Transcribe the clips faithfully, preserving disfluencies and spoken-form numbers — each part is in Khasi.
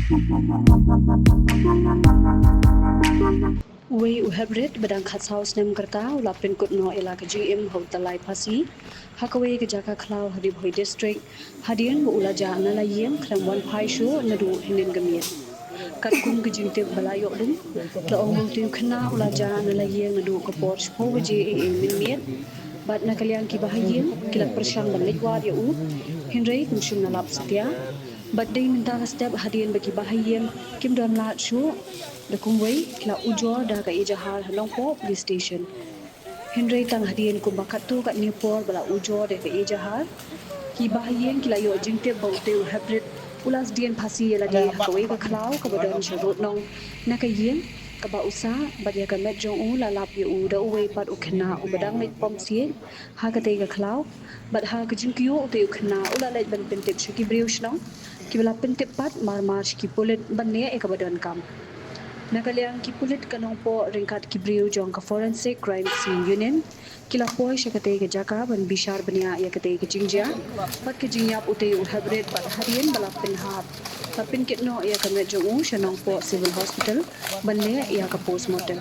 Uwei u heprit ba dang khatsaw snem ka rta u la pynkut noh ïa la ka jingim ha u tyllai phasi ha kawei ka jaka khlaw ha Ri Bhoi District, hadien ba u la jah na la ïing khlem wan phai shuh naduh hynnin ka miet. Katkum ka jingtip ba la ïoh lum, la ong ba utei u khynnah u la jah na la ïing naduh ka por shiphew baje eiei mynmiet. Bad na ka liang ki bahaïing ki la pyrshang ban leit wad ïa u, hynrei kim shym la lap satia. Bad dei mynta ka step hadien ba ki bahaïing kim don lad shuh da kumwei, ki la ujor da ka ejahar ha Nongpoh Police Station. Hynrei tang hadien kumba katto katne por ba la ujor da ka ejahar, ki bahaïing ki la ïoh jingtip ba utei u heprit u la sdien phasi ïa lade ha kawei ka khlaw kaba don sha rud nong na ka ïing kaba u sah, bad ïa ka met jong u la lap ïa u da uwei pat u khynnah uba dang leit pom siej ha katei ka khlaw. Bad ha ka jingkyiuh utei u khynnah u la leit ban pyntip sha ki briew shnong, kiba la pyntip pat marmar sha ki pulit ban leh ïa kaba donkam. Na ka liang ki pulit ka Nongpoh ryngkat ki briew jong ka Forensic Crime Scene Unit ki la poi sha katei ka jaka ban bishar bniah ïa katei ka jingjia bad ka jingïap utei u heprit, bad hadien ba la pynhap, la pynkit noh ïa ka met jong u sha Nongpoh Civil Hospital ban leh ïa ka postmortem.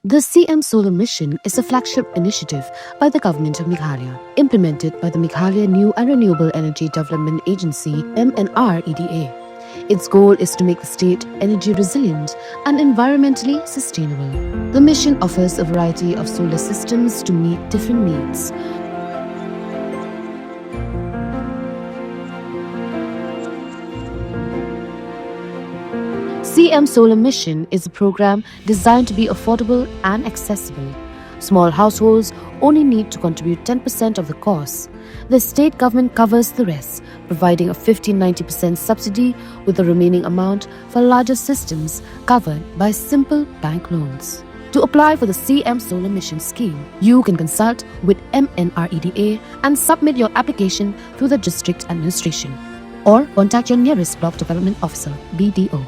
The C M Solar Mission is a flagship initiative by the Government of Meghalaya, implemented by the Meghalaya New and Renewable Energy Development Agency, M N R E D A. Its goal is to make the state energy resilient and environmentally sustainable. The mission offers a variety of solar systems to meet different needs. C M Solar Mission is a program designed to be affordable and accessible. Small households only need to contribute ten percent of the cost. The state government covers the rest, providing a fifty ninety percent subsidy, with the remaining amount for larger systems covered by simple bank loans. To apply for the C M Solar Mission scheme, you can consult with M N R E D A and submit your application through the district administration, or contact your nearest block development officer, B D O.